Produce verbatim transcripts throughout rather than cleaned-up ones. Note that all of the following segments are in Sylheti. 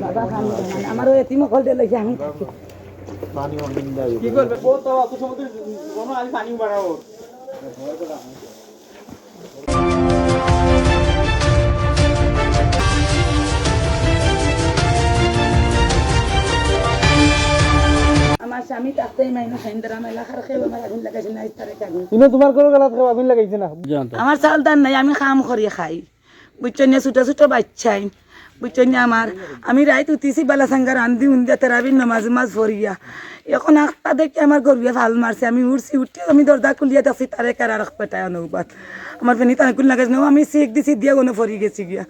বাবা, পানি দেন। আমার ওই এতিম অকলরে লইয়া আমি থাকি। পানি অনিন্দা। কি করবে? বউ তো অত সময় ধরে কোনো আমি পানি বাড়াবো। আমার স্বামী থাকতেই মাইনু খাইন্দার আমার এলাকার কেউ আমার আগুন লাগাইছে না, ইস্তারে আগুন। ইনো তোমার ঘরর গালাত কেউ আগুন লাগাইছে না? আমার চাল ধান নাই, আমি কাম করি খাই। বুঝছইন না, ছোট ছোট বাচ্চাইন, বুঝছইন না আমার। আমি রাইত উঠিছি বালাসাঙ্গা রান্ধি উন্দিয়া তেরাবির নামাজ উমাজ পড়িয়া। এখন আখতা দেখি আমার গরুয়ে ফাল মারছে, আমি উঠছি, উঠিয়া আমি দরজা খুলিয়া দেখছি তারে কার আর এক বেটায় অনুবাদ। আমার ফেনি তানে কুল লাগাইছে না, আমি চেক দিছি দিয়া গনে পড়ি গেছি গিয়া।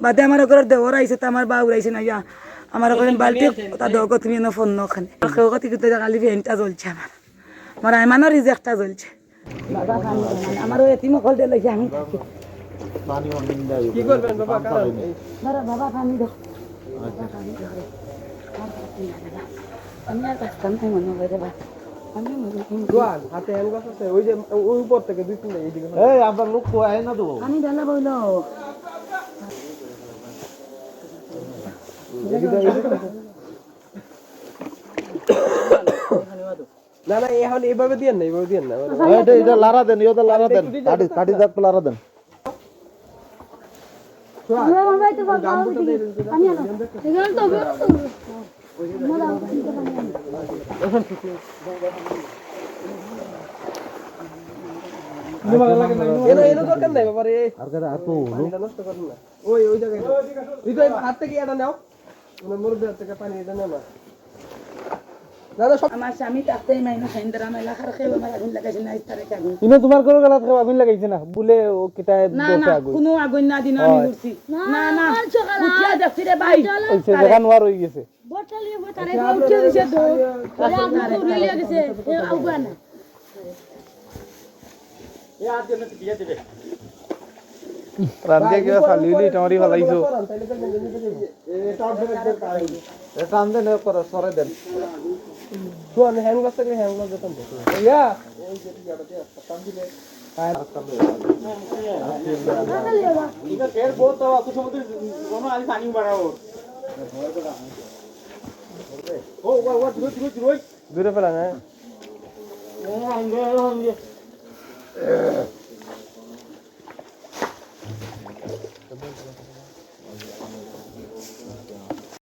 বাদে আমার ঘরর দেওর আইছে, তো আমার বাউর আইছে না গিয়া। আমার ওখানে বালতি ওটা দেওয়া তুমি এনে ফোন না ওখানে। কেউ কথা কিন্তু খালি ফ্যানটা জ্বলছে আমার। আমার আইমানর রিজেক্টটা জ্বলছে। বাবা, পানি দেন। আমার ওই এতিম অকলরে লইয়া আমি থাকি। পানি অনিন্দা। কি করবেন বাবা? কারণ এই ধরো বাবা, পানি দাও। আচ্ছা। আমি আর বাঁচতাম না মনে হয় রে বা। আমি মরে গেলাম। জোয়ান, হাতে হ্যান্ড গ্লাস আছে, ওই যে ওই উপর থেকে দুই তিনটা এইদিকে। এই, আপনার লোক কই? আয় না তো। পানি ঢালা বইলো। এদিকে, এদিকে। না, না, এখন এইভাবে দিয়েন না, এইভাবে দিয়েন না। আচ্ছা, এটা, এটা লারা দেন, ইয়ে তো লারা দেন। একটু দিয়ে কাটি, যান। কাটি যাক, লারা দেন। এগুলো তো এগুলো তো এগুলো, এগুলো দরকার নাই, বাবা রে। আর কারে, আর তো হলো। পানিটা নষ্ট করেন না। ওই, ওই জায়গায় দাও। এই তো, এই হাত থেকে এটা নাও। ওনার মুরব্বি হাত থেকে পানি এটা নেও না। না, না, সব আমার স্বামী থাকতেই মাইনু খাইন্দার আমার এলাকার কেউ আমার আগুন লাগাইছে না, ইস্তারে আগুন। ইনো তোমার ঘরর গালাত কেউ আগুন লাগাইছে না? বুলে ও কিতায় না, দোষে না, আগুন। কোনো আগুন না দিন আমি হয়। উঠছি। না, না, না, আমার সকালে উঠিয়া দেখছি রে ভাই। ওই সে জায়গা নোয়ার হয়ে গেছে। বটলিয়ে বই তারে আচ্ছা, উঠিয়ে দিছে দৌড়। তারে আগুন তো উড়িয়ে গেছে। এ আগুন না। রান্ধিয়া কিবা ফালিলি, টামারি ফালাইছো। এ, টান দেন, এ করে, সরে দেন। তো আমি হ্যান্ড গ্লাস থাকলে হ্যান্ড গ্লাস দিতাম তো। ইয়া। এর বউ তো অত সময় ধরে কোনো আমি পানি বাড়াবো। ও, ও, ও, দূরে, দূরে, দূরে। দূরে ফেলা না।